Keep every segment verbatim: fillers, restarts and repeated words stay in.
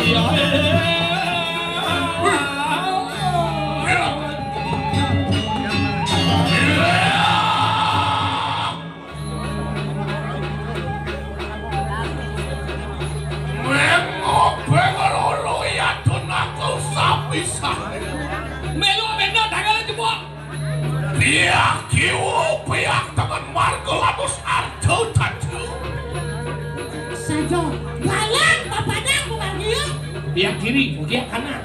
Mengko pengerulu ya tunaku sapisan. Melu benda dagangan jebok. Pihak kiwa, pihak tengen marga latus arca tata. Saja galang papadang bukan dia. Pihak kiri, pihak kanan.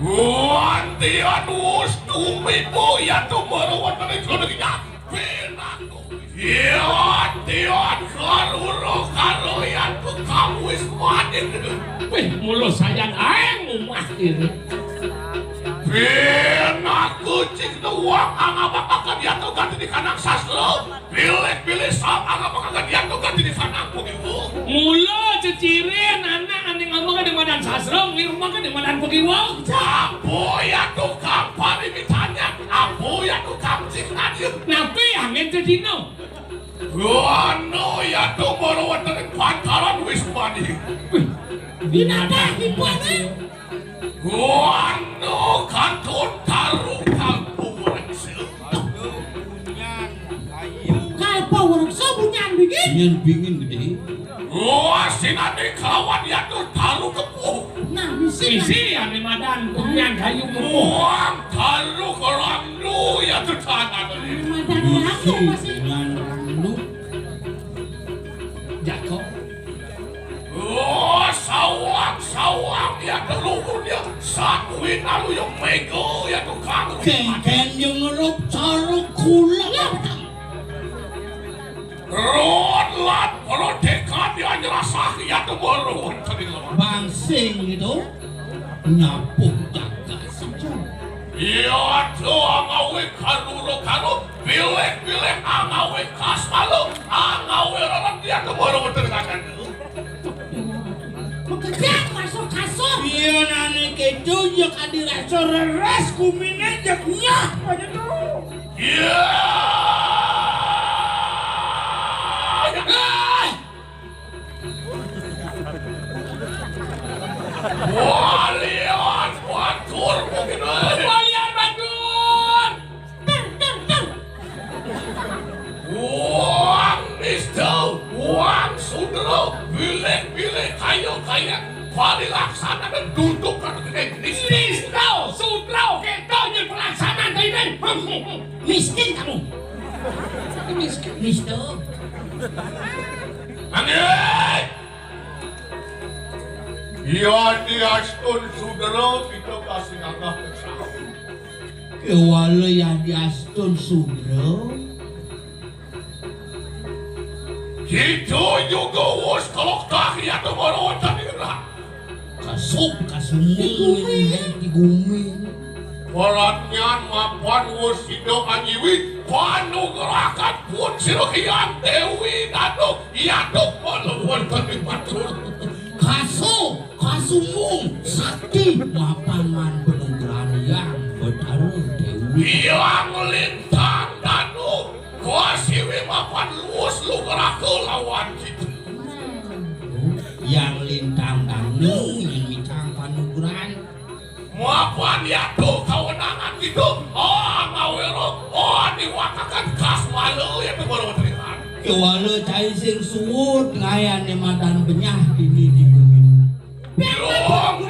Wantian wus tumibo ya tumoro wonten ing jroning nyambi. Pinaku. Iya, tian karura karo yan tukang wis maning. Wih, mula sayan aeng umah kene. Pinaku cing nuwang angapakaken yan tukang dini kanang sastra. Pilih-pilih sang angapakaken yan tukang dini kanang pemilu. Mula ceciren anak ane ngomong ade madan sastra, ngirmake ade madan pegiwa. Apa ya tukang parimitanya? Apa ya tukang cing nadir? Napi angin cedino? Wano ya tumoro wonten ing pantaran Wismani. Binatang hibuane. Wano kantun taru kalpu wreksa. Kalpu wreksa bunyan bingin. Bunyan bingin gede. Wah, sinane kelawan ya taru kepuh. Nah, misi. Misi ane madan bunyan kayu kepuh. Wah, taru kelandu ya tetanan. Madan kelandu pasti. Dengan randu. Jako. Oh, sawang, sawang ya teluhurnya. Sakuwi nalu ya mega ya tukang. Kengken yang ngerup cara kula. Rod lan protekan ya nyerasah ya temurun. Bangsing itu. Nyapuh jagat saja. Iya, do angawe karura-karo, pilih-pilih angawe kasmalu, angawe rerentian kemoro wonten ngaten. Mekejang masuk kasur. Iya, nane kedo ya kadi rasa reres gumine jek nyah. Iya. Eh! Walian batur mungkin. Walian batur. Wang Nisto, Wang Sudro, bilih-bilih kayo-kayan parilaksanané duduk karo teknik Nisto. Nisto, Sudro, kita nyuwun pelaksanaan kayak ini. Miskin kamu. Miskin. Nisto. Angin! Yadiastun Sudra kita kasih anggah kesawi. Kewala yadiastun Sudra. Kita juga wus keloktah ya temoro wonten irah. Kasuk kasumung di gumi. Paratnyan mapan wus sida anyiwi panugrahan pun sira Hyang Dewi Danu. Yaduk malu wonten ing batur. Kaso, kasumung, sakti, mapan man penugrahan Hyang Betara Dewi. Hyang Lintang Danu, kasiwi mapan luwes lugraha lawan kita. Hyang Lintang Danu, yang mitang panugrahan. Mapan yatu kawenangan gitu. Oh, ngawero. Oh, diwakakan kas malu ya tuh baru terikan. Kewala cai sing suwud ngayane madan benyah dini di bumi. Durung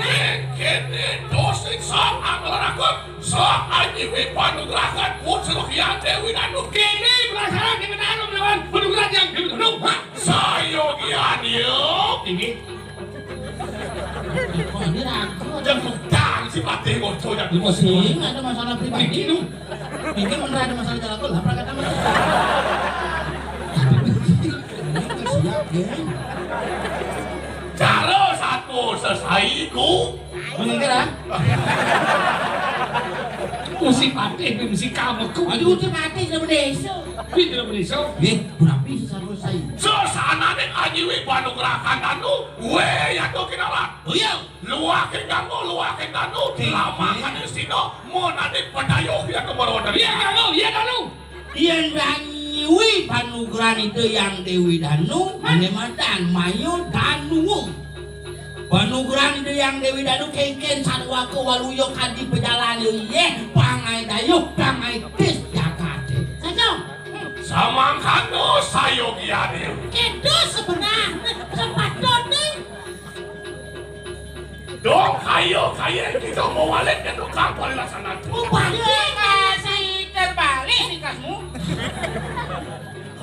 kene dosing sang anglarakun, sang anyiwi panugrahan putra Hyang Dewi Danu. Kene perasaan di menara melawan penugrahan yang Dewi Danu. Hah? Saya gian ya. Tinggi. Kok ini ragu? Jangan si patih bocor ya. Pusing, ada masalah pribadi. Ini bener ada masalah jalan tuh, lapar kata mana? Siap ya. Cara satu sesaiku. Bener ah. Usi patih, usi kameku. Aduh, usi patih sudah berdeso. Kuwi jero mrisa. Nggih, punapi sesarwa sai. Sesananing anyiwi panugrahan anu, we yatu kinalat. Oh iya. Luwake dangu, luwake dangu, lamakan istina, monane pedayuh yatu marwada. Iya, dangu, iya, dangu. Yen anyiwi panugrahan Ida Yang Dewi Danu, ane madan mayo danu. Panugrahan Ida Hyang Déwi Danu kéngkén sarwa kawaluya kadi pajalan, yé, pangai dayuh, pangai tis jagaté. Saja. Samangkana sayogiané. Kéto sebenar. Sepatutné. Dong, ayo, kaya kita mau balik ke tukang parilaksana. Mau balik? Iya, saya terbalik nih kasmu.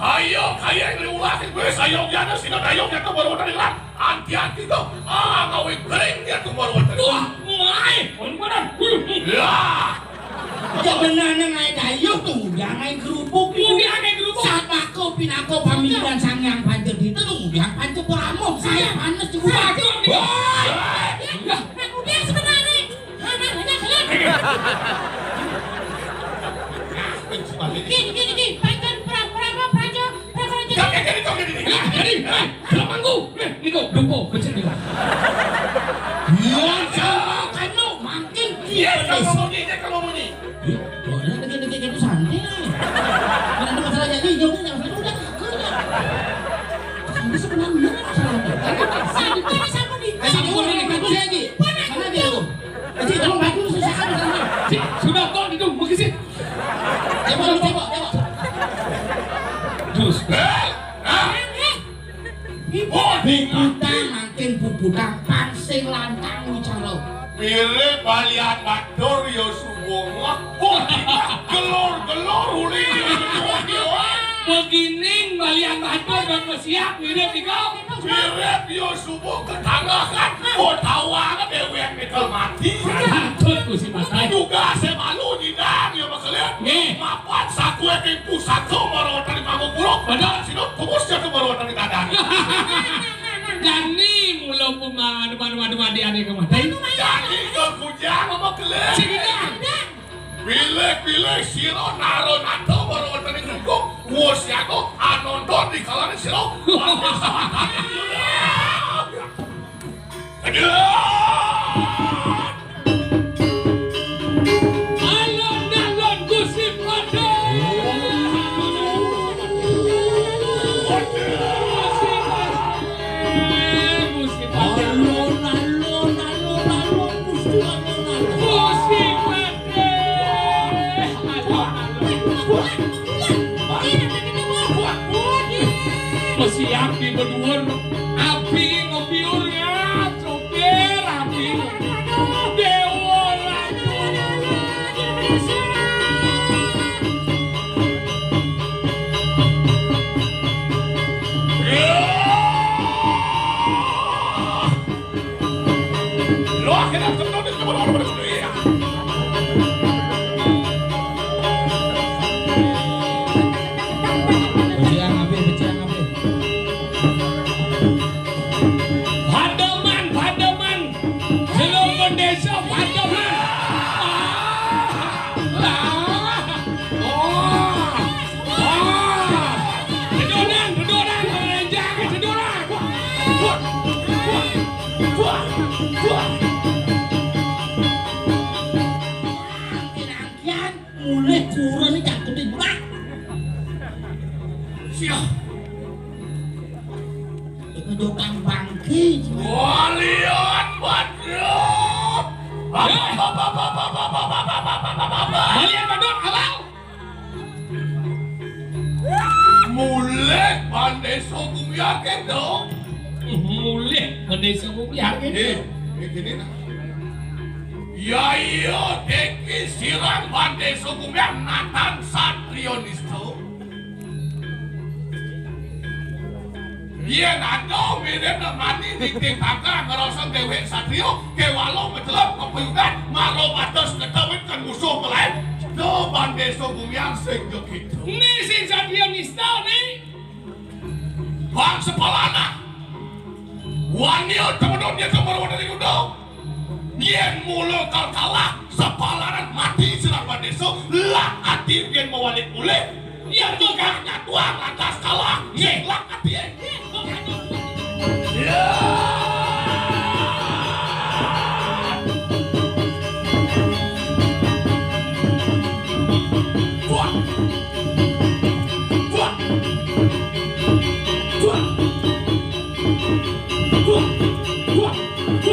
Ayo, kaya yang diulah, gue sayogiané, sina dayuh, kita baru tadi lah. Antian kita, ah, ngawin kering dia tuh baru tadi. Wah, mulai. Ya. Sebenarnya ngai dayuh tuh, dia ngai kerupuk. Dia ngai kerupuk. Satmaka pinaka pamikiran Sang Hyang Panca Dita tuh, Hyang Panca Pramah, saya panas tuh. Wah. Nah, dia sebenarnya. Nah, nah, nah, nah. Gini, gini, gini, Panca Pra-, Pramah, Panca, Pramah, Panca. Jangan, jangan, jangan, jangan. Nah, jadi, nah, dalam mangku. Nih, nih, kok, dupo, becik, nih, kok. Iya, sama, kan, lo, makin. Iya, kamu bunyi, dia kamu bunyi. Ih, orang dikit-dikit itu santai. Nggak ada masalah jadi, jawabnya nggak masalah, udah, kerja. Ini sebenarnya masalahnya. Sampai sama di. Eh, sama gua nih, kan, saya, Ji. Mana dia tuh? Eh, Ji, tolong bantu, susah kan, sama. Ji, sudah kok, itu, begitu. Tembok, tembok, tembok. Terus. Eh, ah. Puputang, mangkin puputang, pang sing lantang wicara. Mirip balian batur ya suwung. Wah, gelor-gelor uli. Begining balian batur dan siap mirip iko. Mirip ya suwung ketanggahan. Oh, tahu banget déwék nyekel mati. Patut ku si matai. Juga saya malu nyidang ya, Mas Kalian. Nggih. Mapan sakué ing pusaka mara wonten ing Pangupura. Bener. Sinut tebus jatuh mara wonten ing dadane. Jani mula pemadu-madu adiane kemati. Jani kekujang apa kelih? Sing gedang. Pilih-pilih sira nara nata mara wonten ing rungkung. Wus yaku anonton di kalane sira. Wah, Alon-alon Gusti Prabu. Gusti Prabu. Alon-alon, alon-alon, Gusti, alon-alon. Gusti Prabu. Alon-alon. Mesiap di beduan api ngebiur ya. Sopir, api. Dewa. Lo akhirnya ketemu di tempat orang bersedia. Becian api, becian api. Pademan, pademan. Jero bendésa Pademan. Ah. Ah. Ah. Seduran, seduran, renjang, seduran. Buah, buah, buah, buah. Mulih kurun iki jangkute, Pak. Siah. Iku tukang bangki. Walian badrut. Walian badrut, abang. Mulih Pandésa Gumiake, Dong. Mulih Pandésa Gumiake. Eh, eh, gini, nah. Ya iya, deki sirang Pandésa Gumiang natan satriya nista. Yén ada mirip nemani niti tangkang ngrasa déwék satriya, kéwala macelep kepayungan, mara pados ketawit kan musuh pelain. Do Pandésa Gumiang sing gekita. Ni sing satriya nista, ni. Bang sepalana. Wani temedun dia temedun wani kudu. Yén mula kal kalah, sepalaran mati sirang Pandésa, lah ati yén mawalik mulih. Yén tukang nyatuang lantas kalah, nggih, lah ati. Ya. Wah. Wah. Wah. Wah. Wah.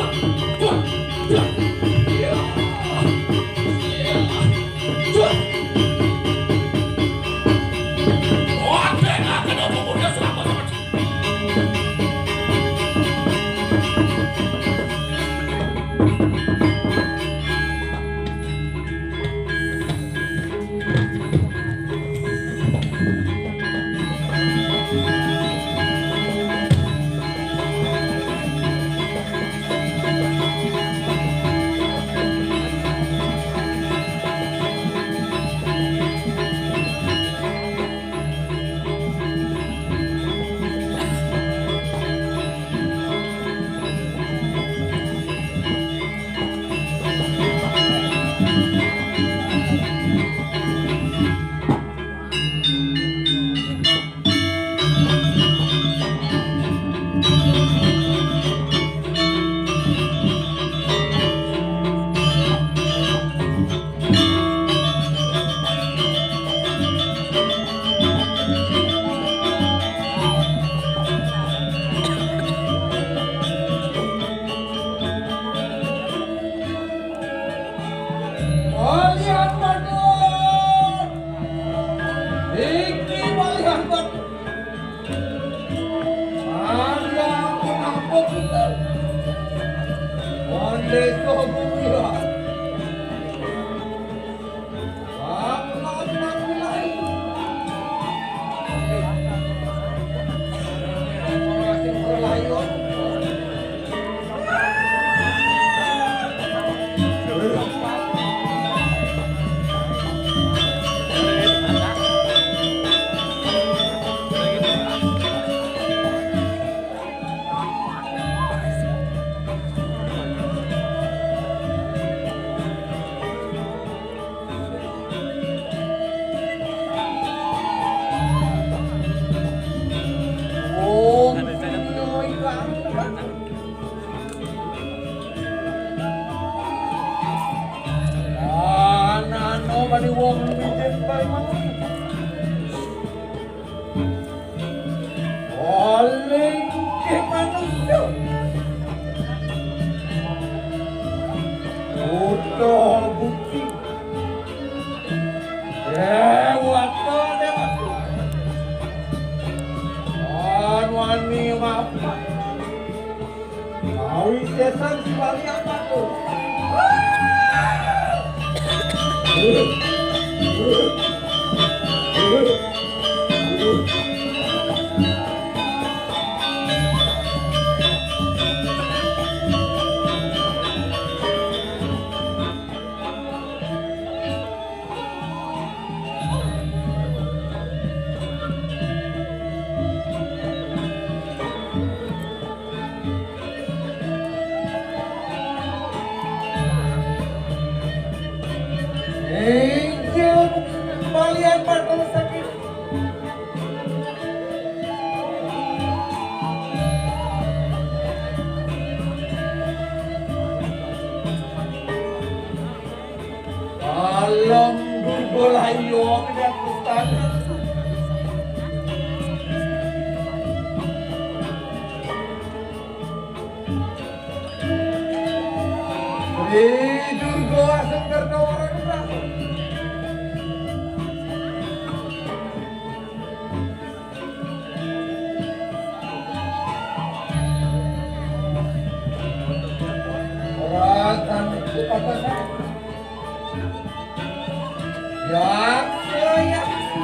Ana no bani wong mijil bali mangun. Oleh ke manusia. Utuh bukti. Dewata, dewata. Anwani mapan. Kawisésan si Balian Batur. Injil Balian Batur sakit. Alam Durga layo tidak kutana. Ri Durga asung kerta orang. Ora kan itu apa sih? Yaksa, yaksa.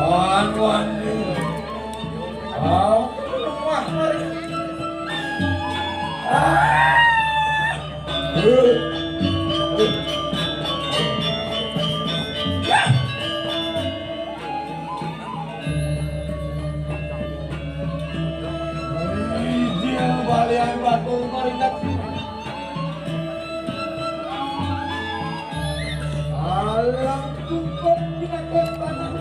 Wan, wan, nih. Kau wah, mari. Ah! Ijil Balian Batur maringat. Alam cukup pinakon tanah.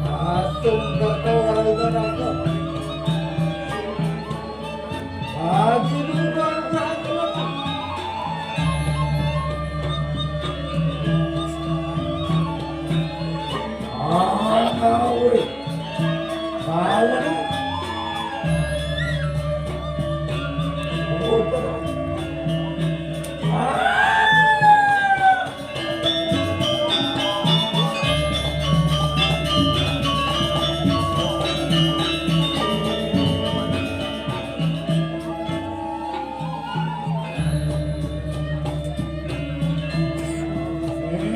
Asung kata warga aku. Haji Durban berhati-hati. Ah, weh. Tahu nih. Oh, betul. Ah.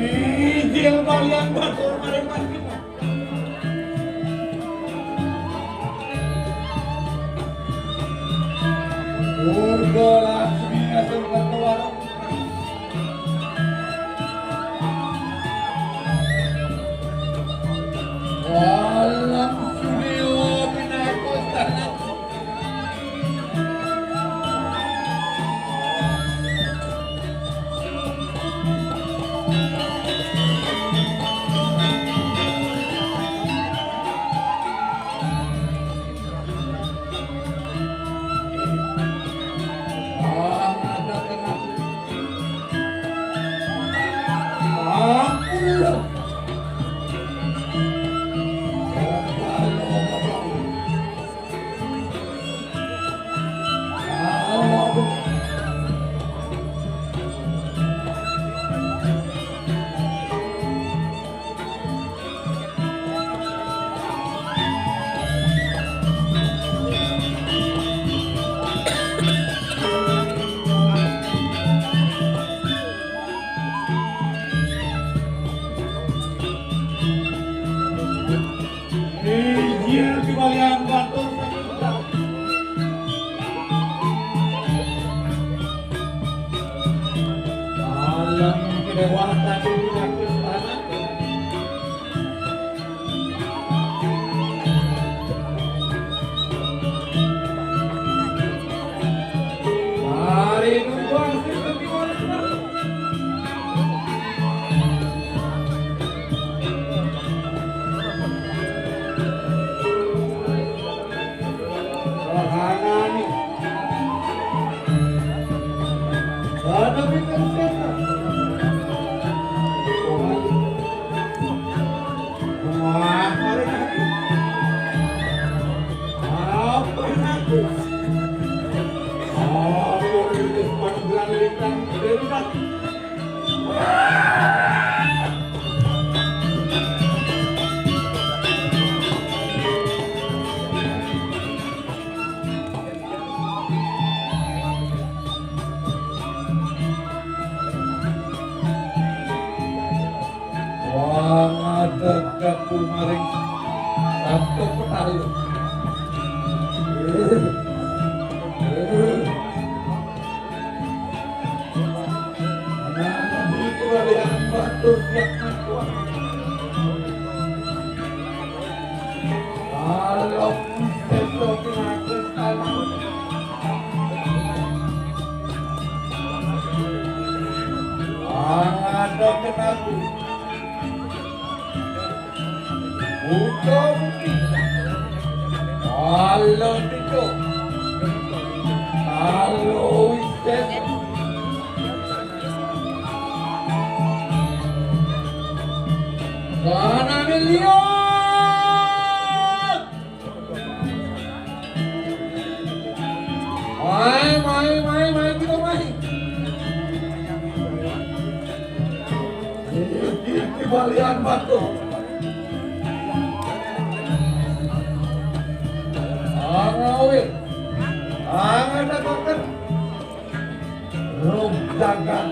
Ijil Balian Batur maring pasti. Durga Laksmi asung katuara. Alam Surya Pinaka Istana. Wah, ngadeg aku maring Ratu Petari. Nah, itu yang batur yang kuat. Kalau bisa, aku tanah. Ada kenal. Buka bumi. Halo, Tito. Halo, Wisnu. Sana, Miliar. Mai, mai, mai, mai, kita mai. Ini, ini balian batu. Angawin. Angin aku. Rung jagat.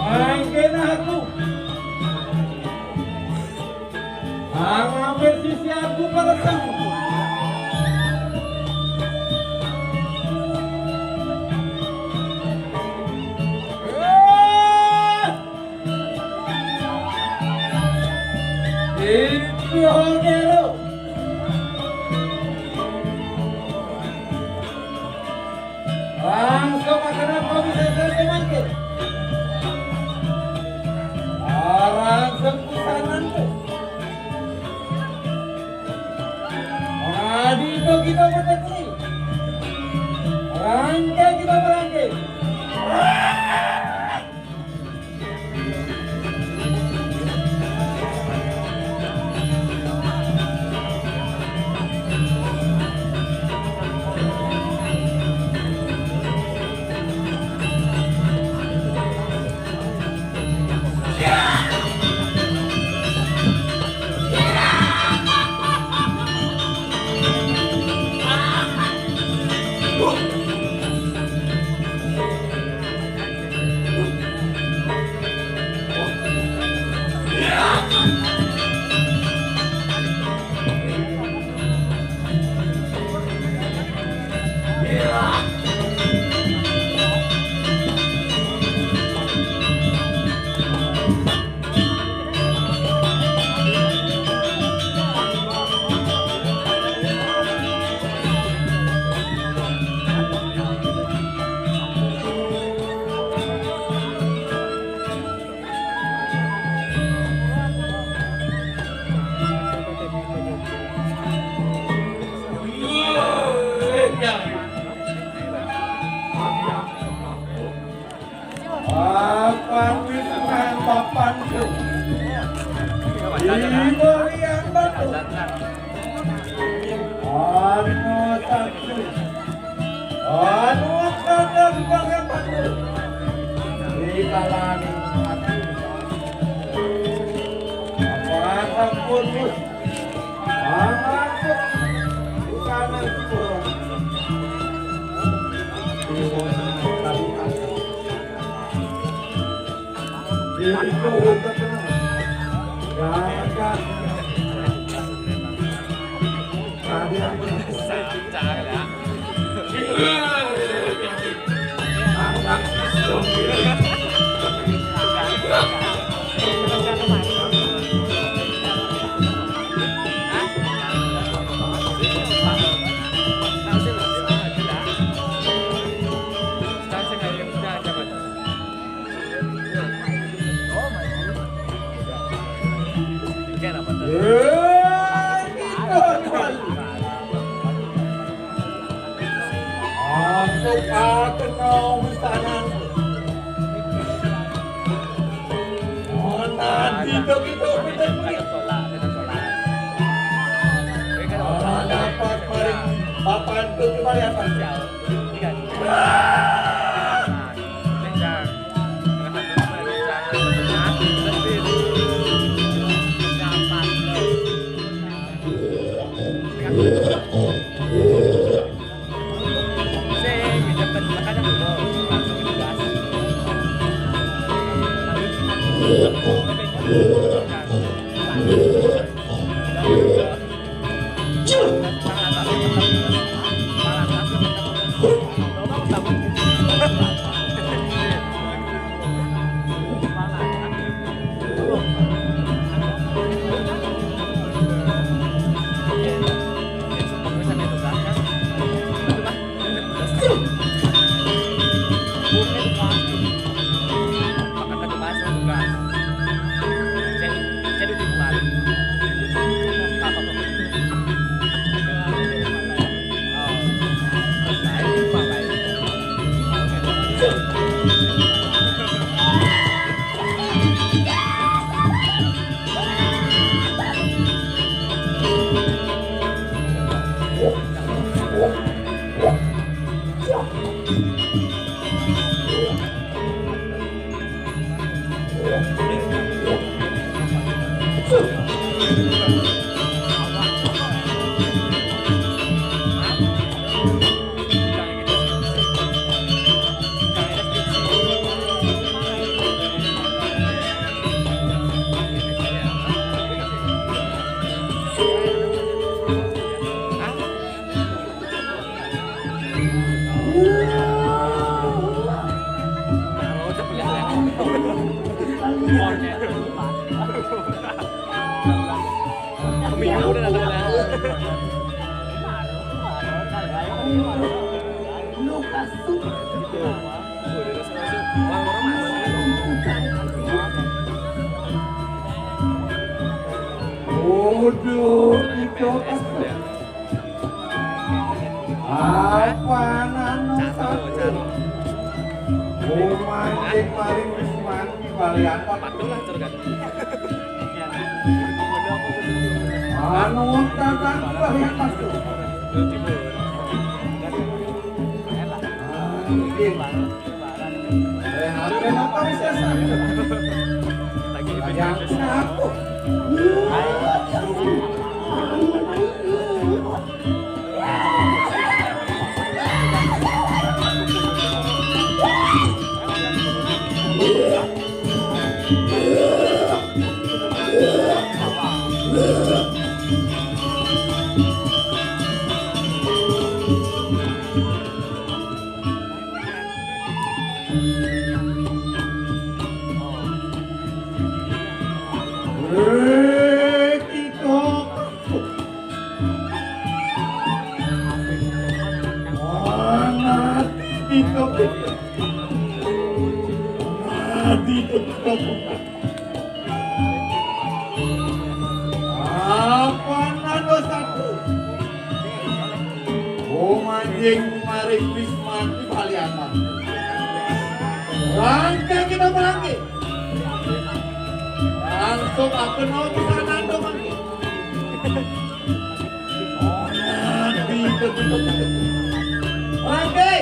Mangkene aku. Angin sisianku pada sang. Itu Hongero. Langsung akan apa bisa saya mangkir. Langsung pesanan tuh. Nah, di itu kita berkecil. Rangke kita berangke. Papan wis nang papan tuh. Ibu yang batu. Anu satu. Anu kandang pangan batu. Di kalani aku. Apa sampun wis. Aman tuh. Di sana tuh. Di sana tuh. Coba lihat, Pak. Sial. Iya. Nah, kencang. Tengah satu, kemudian kencang. Tengah, terus diri. Kencang, pas. Tengah. Sing, di depan, makanya dulu. Langsung gas. Lalu, Waduh, itu apa nanu satu? Satu, satu. Rumah Dik Maring Wisman di Balian. Patuh lah, Juragan. Anu, Juragan, di Balian patuh. Ah, ini. Rehat, rehat, Pak Wisesa. Lagi yang aku. Eh, kita. Mana kita? Mana kita? Apa nanu satu? Oh, manjing, Maring Wisman di Balian. Rangke kita merangke. Langsung apa nau bisa nando, manjing. Oh, nanti itu, itu, itu. Merangke.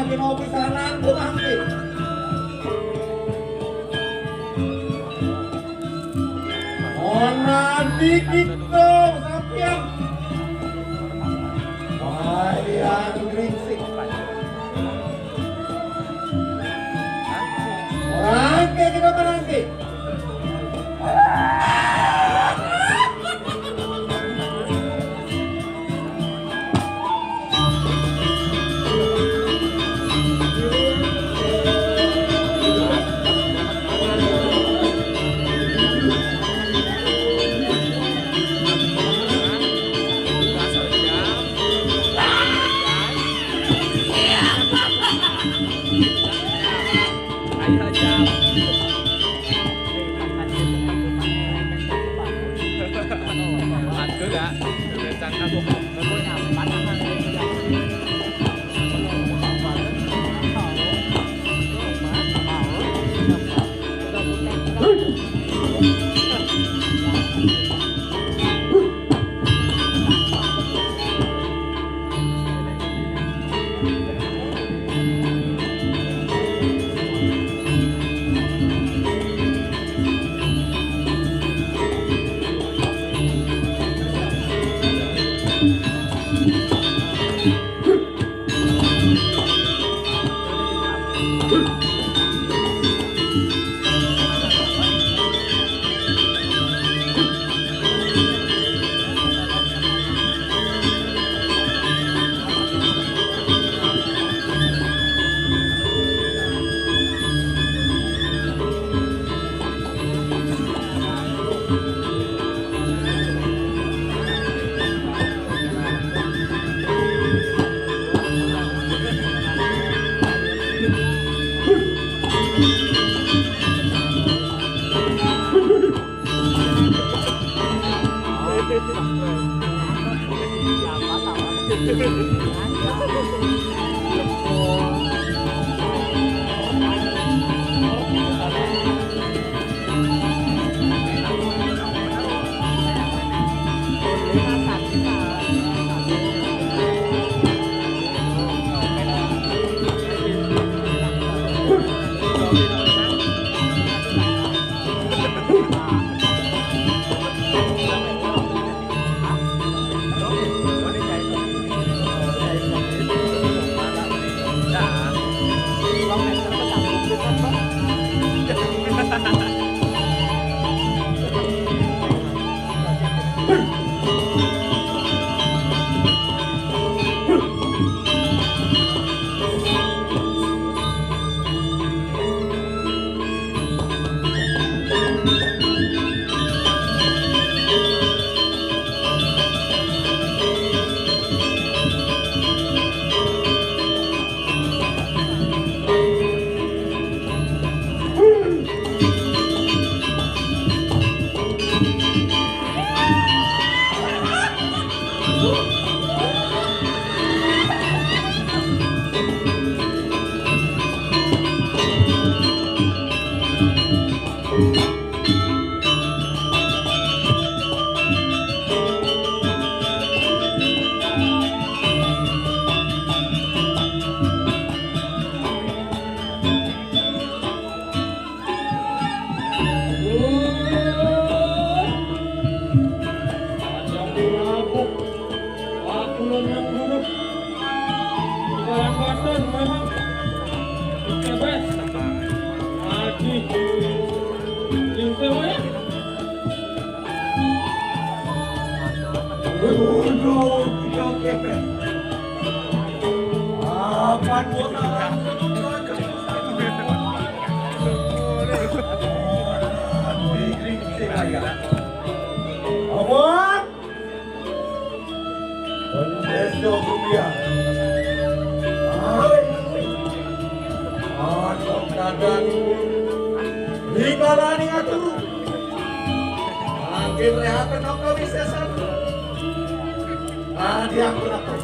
Kena pisanan ku nanti. Ona dikit tuh, sampian. Wayang geringsing. Rangke kita merangke. Ada perampok, aku lenang dulu. Barang badan memang. Oke, Bes. Aji. Yang sewa ya? Waduh, oke, oke, Bes. Apa gua kalah? Abang! Pendeso Kumia. Hai. Atok dadan. Di balani ngatur. Angkin rehaken angka wisesan. Ah, dia aku lapar.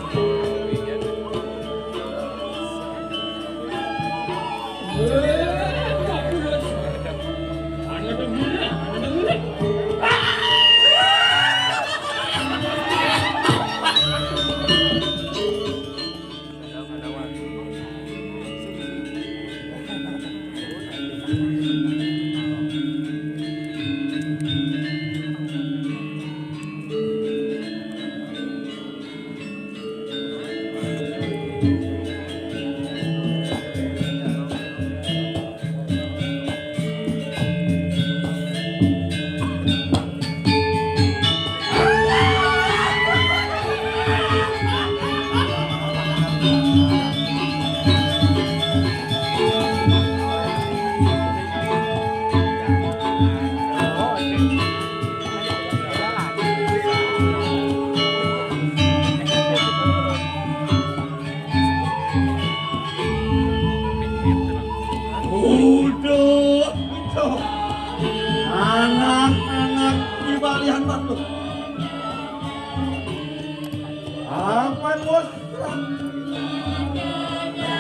Apan wus.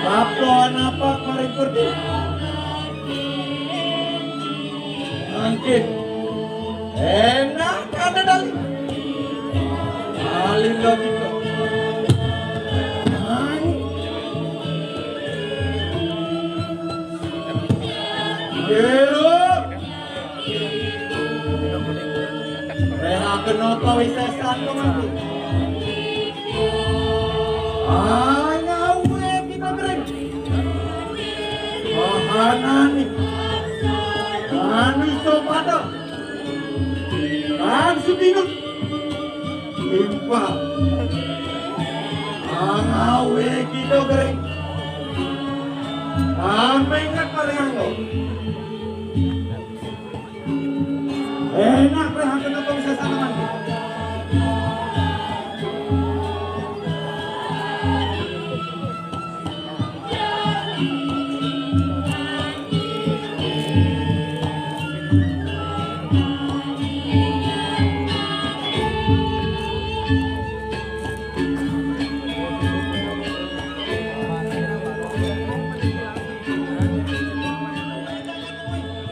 Apa napa paring kurdi? Mangkin. Enak ada dali. Dali logika. Nani? Kira. Rehaken napa wisesan, Mangkin? Ana uwe kita kering. Mahanani. Anu sopada. Kan sudinut. Limpah. Ana uwe kita kering. Amengat parenganggo. Enak rehaken apa wisesan, Mangkin?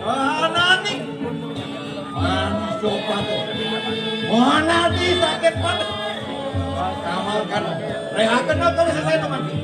Anani. Manusia patuh. Manadi sakit patuh. Kamalkan. Rehaken apa sesena mati.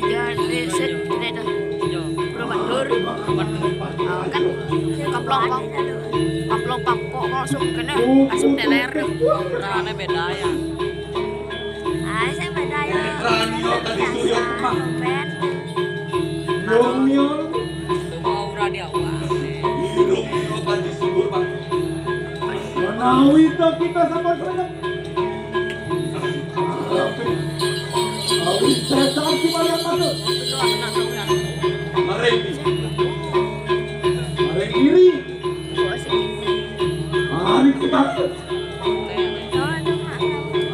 Iya, di set kita itu. Bro Badur. Ah, kan kaplong pang, kaplong pang kok langsung kena, langsung teler. Caranya beda ya. Ah, saya beda ya. Ranio tadi tuyul, Pak. Nyong, nyong. Itu mau aura di awal. Hidup, hidup, tadi subur, Pak. Menawi to kita sama saja. Awi setan si Maria Pasut. Maring. Maring iri. Maring kita.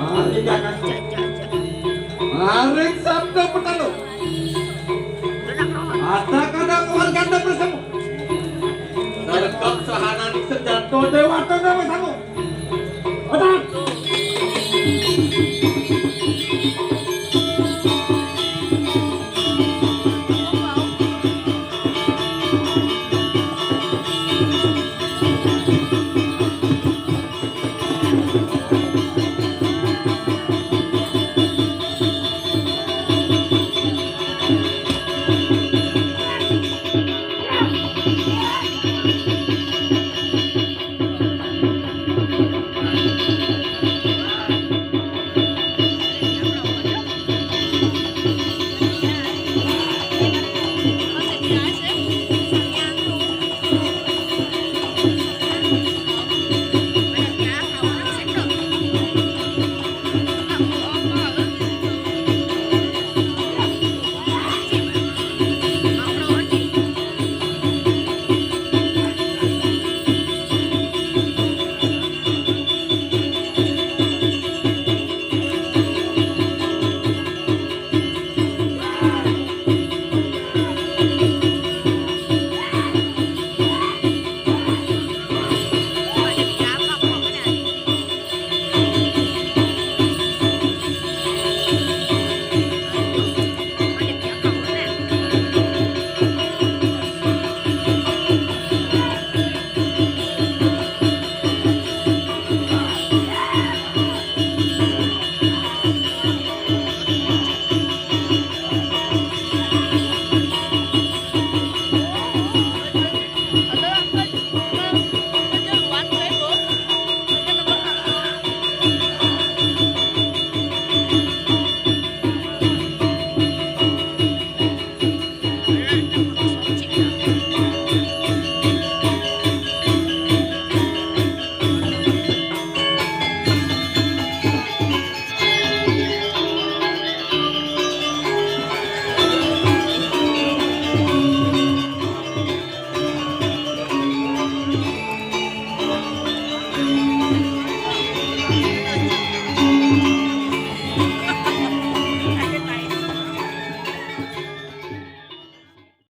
Maring kakak. Maring sabda petalo. Ada kadang warga anda bersama. Rekam sahanan sejato dewata nama sama.